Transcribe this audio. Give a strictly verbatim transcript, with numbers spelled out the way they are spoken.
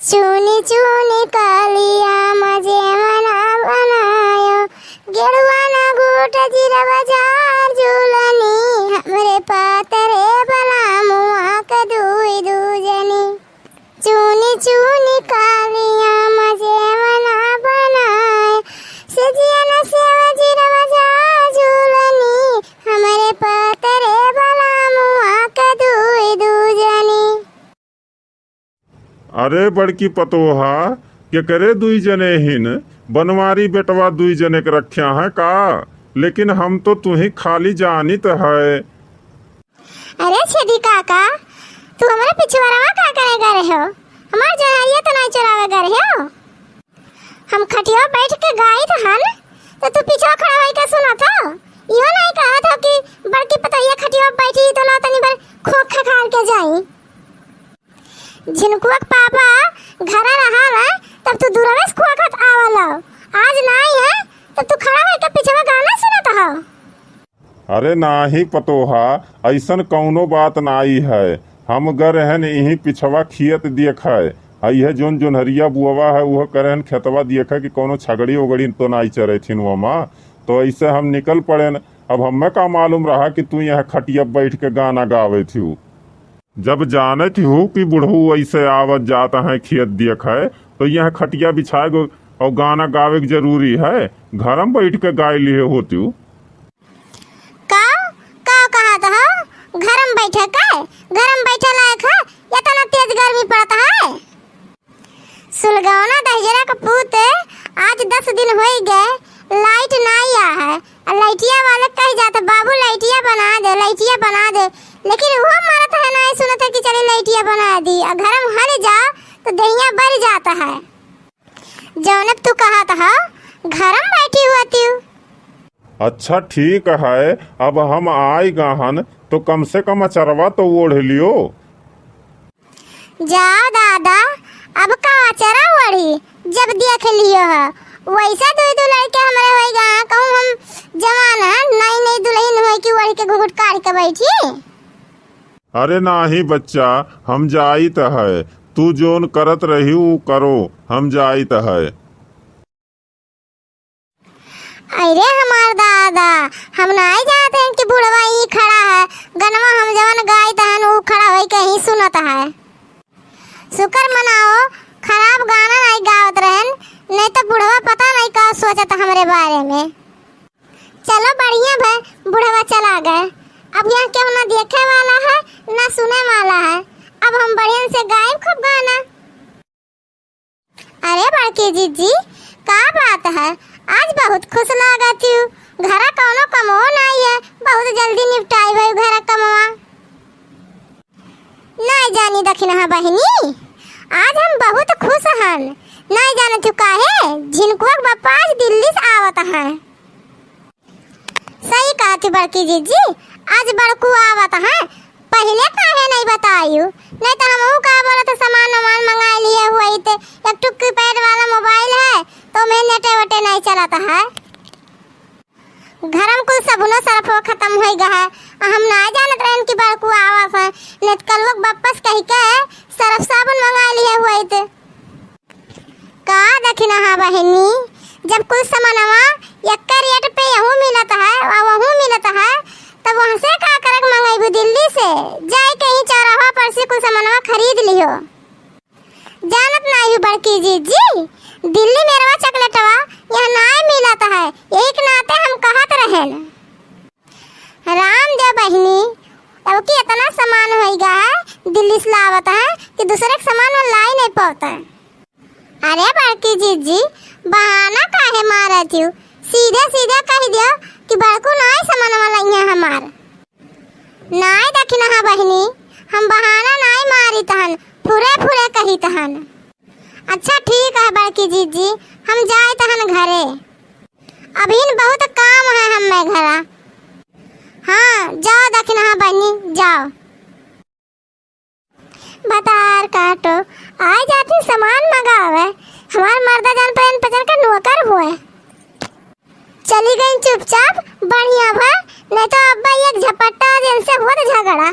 चुनी चुनी कालिया मजे मना बनायो, गेरुआ ना गोट जीरा बाजार झूलनी, हमरे पातरे बला मुआ के दुई दूजनी। चुनी चुनी कालिया मजे मना बनाए, सजिया न सेवा जीरा बाजार झूलनी, हमरे पातरे बला मुआ के दुई दूजनी। अरे बड़की पतोहा, केकरे दुई जने हिन? बनवारी बेटवा दुई जने के रख्या है का? लेकिन हम तो तुही खाली जानित है। अरे छेदी काका, तू हमरे पिछुआरवा का करे गा रहे हो? हमार जोनहरिया तो नाई चोरावे गा रहे हो? हम खटिया बैठ के गाइत हन, तो तू पीछे खड़ा होई के सुनत हो? इहो नाई कहत हो कि बड़की पतोहिया खटिया बैठी तो ला तनी भर खोख खखार के जाई। झिनकुआ के पापा घरा रहा है, तब तू दूरवे से खोखत आवल हो। आज नाई है, तब तू खड़ा होई के पीछे गाना सुनत हो। अरे नाही पतोहा, अइसन कउनो बात नाई है। हम ग रहन इहीं पिछवा खियत देखे। आ इहे जोन जोनहरिया बुअवा है, उह करहन खेतवा देखे कि कउनो छगड़ी ओगड़ी तो नाई चरे थिन ओमा। तो अइसे हम निकल पड़ेन। अब हमें का मालूम रहा कि तू यहाँ खटिया बैठ के गाना गावे थियू। जब जानत हू कि बुढ़ऊ अइसे आवत जात हैं खेत देखे, तो यहाँ खटिया बिछाए गो और गाना गावे के जरूरी है? घरम बैठ के गाय लिहे होतियू। का, का कहत हो? घरम बैठे के? घरम बैठे लायक है? इतना तेज गर्मी पड़त है। सुलगौना दहिजरा के पूत, आज दस दिन होई गए, लाइट नाई आ है। आ लाइटिया वाले कह जात, "बाबू, लाइटिया बना दे, लाइटिया बना दे।" लेकिन वो मरत है, नाई सुनत है कि चली लाइटिया बना दी। आ घरम हर जाओ तो देहिया बर जात है। जौनक तू कहत ह, घरम बैठी होतियू। अच्छा ठीक है, अब हम आई गहन तो कम से कम अचरवा तो ओढ़ लियो। जा दादा, अब का अचरा ओढ़ी, जब देख लियो ह। वैसा दुई दो लड़के हमरे होई गए, कहूँ हम जवान है, नई नई दुल्हन होई कि ओढ़ के घुघुट काढ़ के बैठी। अरे नाही बच्चा, हम जाइत है, तू जोन करत रही उ करो, हम जाइत है। अरे हमार दादा, हम नाई जानत हन कि बुढ़वा ई खड़ा है, गनवा हम जवन गाइत हन उ खड़ा होई के ही सुनत है। शुक्र मनाओ, खराब गाना नाई गावत रहन, नहीं तो बुढ़वा पता नहीं का सोचत हमरे बारे में। चलो बढ़िया भय, बुढ़वा चला गए। अब यहाँ केहू ना देखे वाला है, ना सुने वाला है। अब हम बढ़िया से गायब खूब गाना। अरे बड़की जीजी, का बात है? आज बहुत खुश लागत हू। घरा कौनो कमो नाई है, बहुत जल्दी निपटाई भई घरा कमवा। नाई जानी दखिनहा बहिनी, आज हम बहुत खुश हन। नाई जानत हू काहे? झिनकुआ के बप्पा आज दिल्ली से आवत हैं। सही कहत हू बड़की जीजी, आज बड़कू आवत हैं, पहिले काहे नाई बतायू? नाई तो हमहू का बोलत सामान वामान मंगाई लिए हुई थे, एक ठो कीपैड वाला मोबाइल है, तो में नेटे वेटे नाई चलत है। घरम कुल सबुनो सरफो खतम होई गए है। आ हम ना जानत रहन कि बड़कू आवस है। नेतकलुआ के बप्पस कहि के सरफ साबुन मंगा लिए हुए थे। का दखिनहा बहिनी, जब कुल समनवा एक्के रेट पे यहू मिलत है और वहू मिलत है, तब वहाँ से का करक मंगैबू दिल्ली से? जाए के ही चौराहा पर से कुल समनवा खरीद लियो। जानत नाई हू बड़की जीजी, दिल्ली मेरवा चॉकलेटवा यहाँ नाई मिलत है, यही के नाते हम कहत रहेन। राम दे बहिनी, अब की इतना सामान होई गा है, दिल्ली से लावत है कि दूसरे के सामान में लाई नहीं पावत है। अरे बड़की जीजी, बहाना काहे मारत हू? सीधे सीधे कह दियो कि बड़कू नाई सामान वाला यहाँ हमार। नाई दखिनहा बहिनी, हम बहाना नाई मारित हन, फुरे फुरे कहित हन। अच्छा ठीक है बड़की जीजी, हम जाइत हन घरे, अभिन बहुत काम है हमें घरा। हाँ जाओ दखिनहा बहिनी जाओ। भतार काटो, आए जाती सामान मंगावे, हमार मर्दा जान पहन पचर का नौकर हुए। चली गई चुपचाप, बढ़िया भा, नहीं तो अब्बा एक झपट्टा जिनसे हुआ तो झगड़ा।